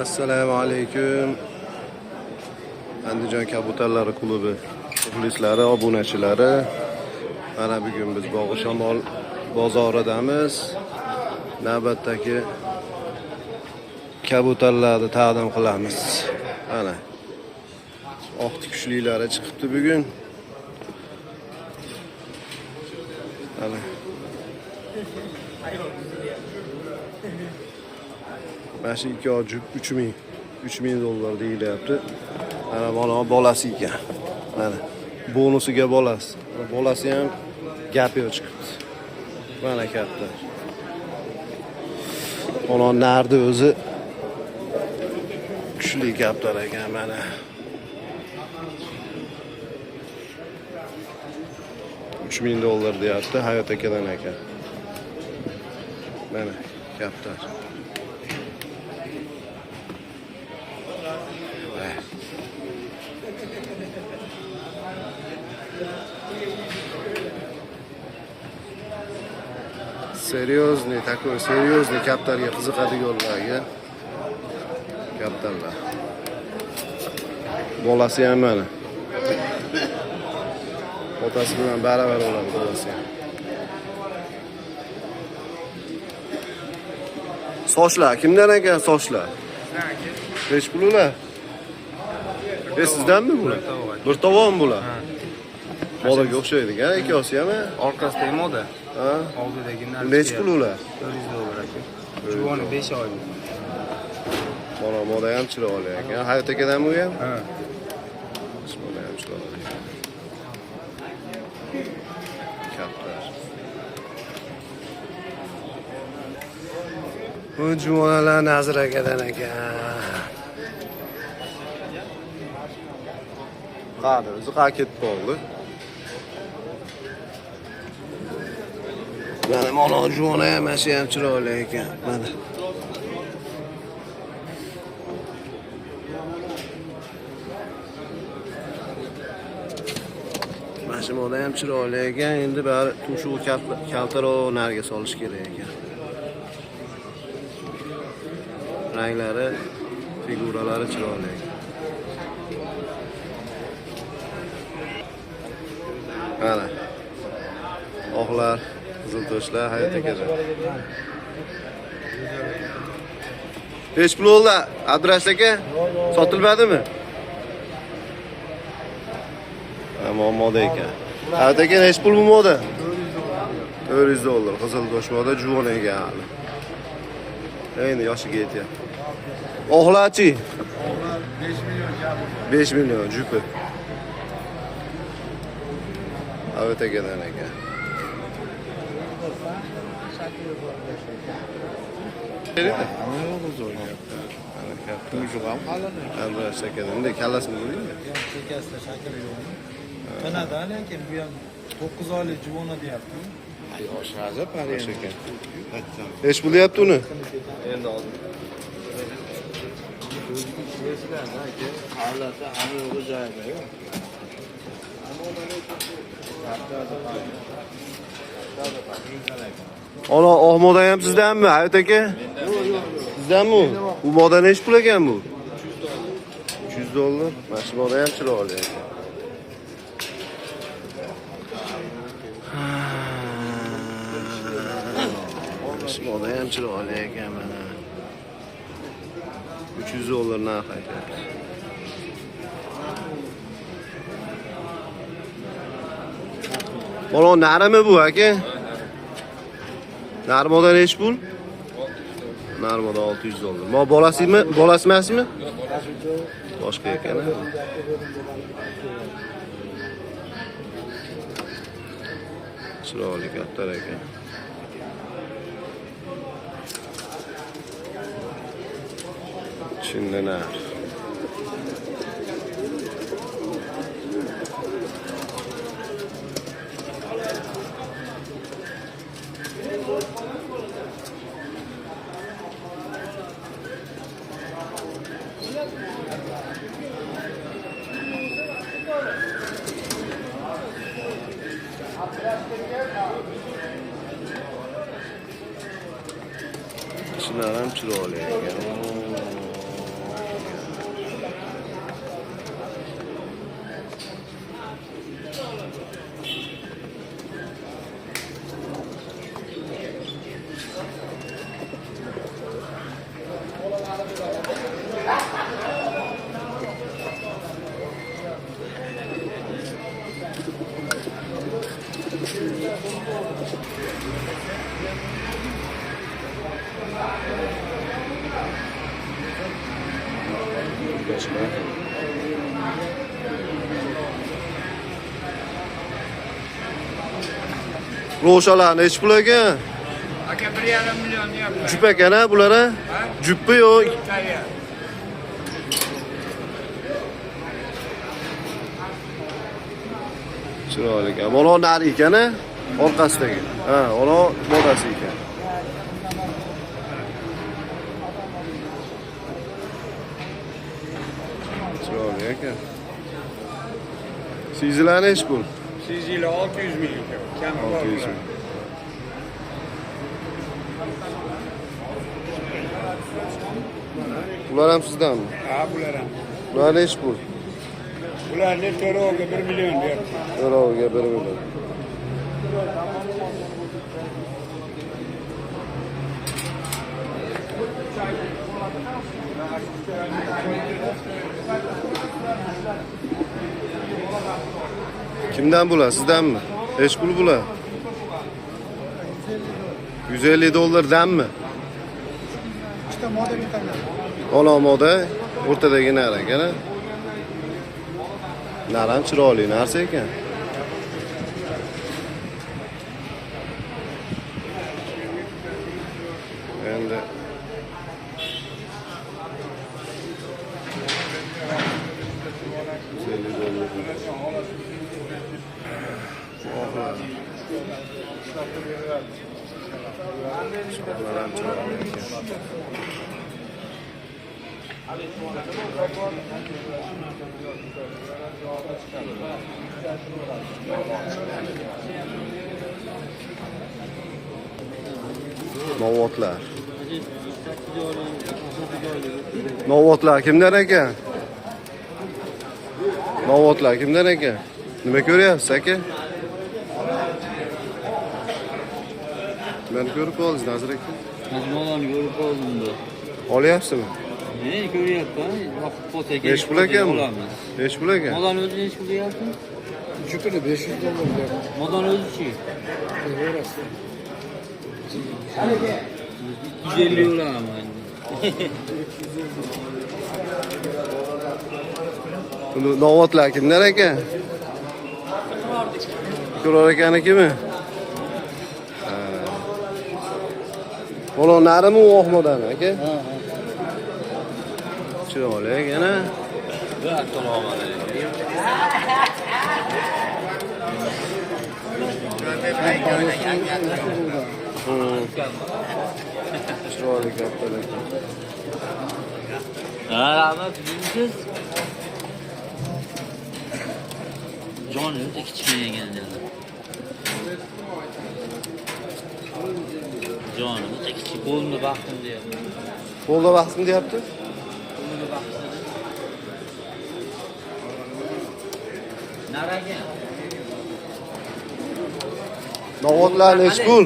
Assalomu alaykum. Andijon kabutarlari klubi muxlislari, obunachilari. Mana bugun biz Bog'i Shamol bozoridamiz. Navbatdagi kabutarlarni taqdim qilamiz. Mana. Oq kuchlilari chiqibdi bugun. Mana. Mana shu ikki jup 3000 dollar deyilyapti. Mana mana bolasi ekan. Mana bonusiga bolasi. Bolasi ham gap yo'q chiqibdi. Mana katta. Mana nardi o'zi kuchli kaptar ekan mana. 3000 dollar deyapti Hayot akadan ekan. Mana kaptar. Серьезный, такой серьезный kaptarga qiziqadiganlarga kaptarlar. Bolasi ham mana. Otasi bilan baravar bo'ladi bolasi ham. Sochlar kimdan ekan sochlar? Nech pul ular? E sizdanmi bular? Bir tovon bular. Bolaga o'xshaydi ekan, ikkovsi ham. Orqasida ham moda. Ha? Oldidagi Nech pul ular? 400 dollar aka. Juvoni 5 oylik. Mana moda ham chiroyli ekan. Hayot akadanmi u ham? Ha. Moda ham chiroyli. Kaptar. Bu juvonalar Nazir akadan ekan. Qani, o'zi qayerga ketib qoldi? Mana mana juvona ham, mana shu ham chiroyli ekan. Mana. Mana shu moda ham chiroyli ekan. Endi bari tumshug'i kaltaroq nariga solish kerak ekan. Ranglari, figuralari chiroyli ekan. Mana. Oqlar, qizil toshlar Hayot akadan. Nech pul bo'ldi, Abdurashid aka? Sotilmadimi? Ha, muammoda ekan. Hayot aka, nech pul bu moda? 400 dollar. Qizil tosh moda juvon ekan hali. Endi yoshiga yetyapti. Oqlarchi? 5 million jupi. Hayot akadan ekan. Tumshug'i ham qalin. Abdurashid akadan. Bunday kallasini ko'ringmi? Chekkasida shakl yo'qmi? Tanadan lekin bu ham 9 oylik juvona deyapti. Yoshasi Yosh ekan. Nech pul deyapti uni? Endi oldim. Kallasi hamma yo'g'i joyida yo'q. Ana oq moda ham sizdanmi, Hayot aka? Sizdanmi u? Bu moda nech pul ekan bu? 300 dollar. Mana shu moda ham chiroyli ekan. Mana shu moda ham chiroyli ekan mana. 300 dollar narx aytyapti. Mana narimi bu aka? Narmoda nech pul? Narmoda 600 dollar. Mo bolasimi? Bolasi emasmi? Boshqa ekan. A? Chiroyli kaptar ekan. Chindan nar. Shular ham chiroyli ekan. Ro'shalar nechi pul ekan? Aka 1,5 million deyapman. Jup ekan a bular a? Jupmi yo'q? Tayyor. Chiroyli ekan. Mana nari ekan a? Orqasidagi. Ha, ana modasi ekan. Chiroyli ekan. Sizlar nechi pul? Siz yili 600 ming ekan. Kami bor 600 bular. ming. Bular ham sizdanmi? Ha, bular ham. Bular nechi pul? Bularni to'loviga 1 million deyapman. To'loviga 1 million. Kimdan bular? Sizdanmi? Nechi pul bular? 150 dollardanmi? Ikkita moda bittadan. Ola moda o'rtadagi nar ekan. a? Nar ham chiroyli narsa ekan. Endi $150. Oxlar. Shoxlar ham chiroyli ekan. Novvotlar. Novvotlar kimdan ekan? Novvotlar kimdan ekan? Nima ko'ryapsiz aka? Meni ko'rib qoldingiz Nazir aka. Majmualarni ko'rib qoldim. Olyapsizmi? Ne ko'ryapman? Vaqt bo'lsa Nechi pul ekan bu? Olamiz. Nechi pul ekan? Modani o'zi nechi pul deyapti? Jupini 500 dollar deyapti. Modani o'zi-chi? Qo'yaverasiz. 250 olaman. Buni novvotlar kimdan ekan? Iqror akanikimi? Ha. Bola narimi u oqmodami aka? Chiroyli ekan a? Assalomu alaykum. Chiroyli kattalar ekan. Ha, rahmat, siz. Joni o'ta kichkina ekan dedi. Joni o'ta kichik, qo'limda baxtim deyapti. Qo'lda baxtim deyapti. Qo'limda baxtim. Nar ekan. Novvotlar nechi pul?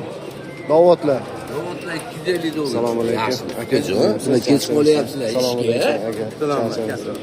Novvotlar. Robotlar 250 dollar. Assalomu alaykum. Akajon, sizlar kech qolyapsizlar Assalomu ishga. alaykum aka. Assalomu alaykum.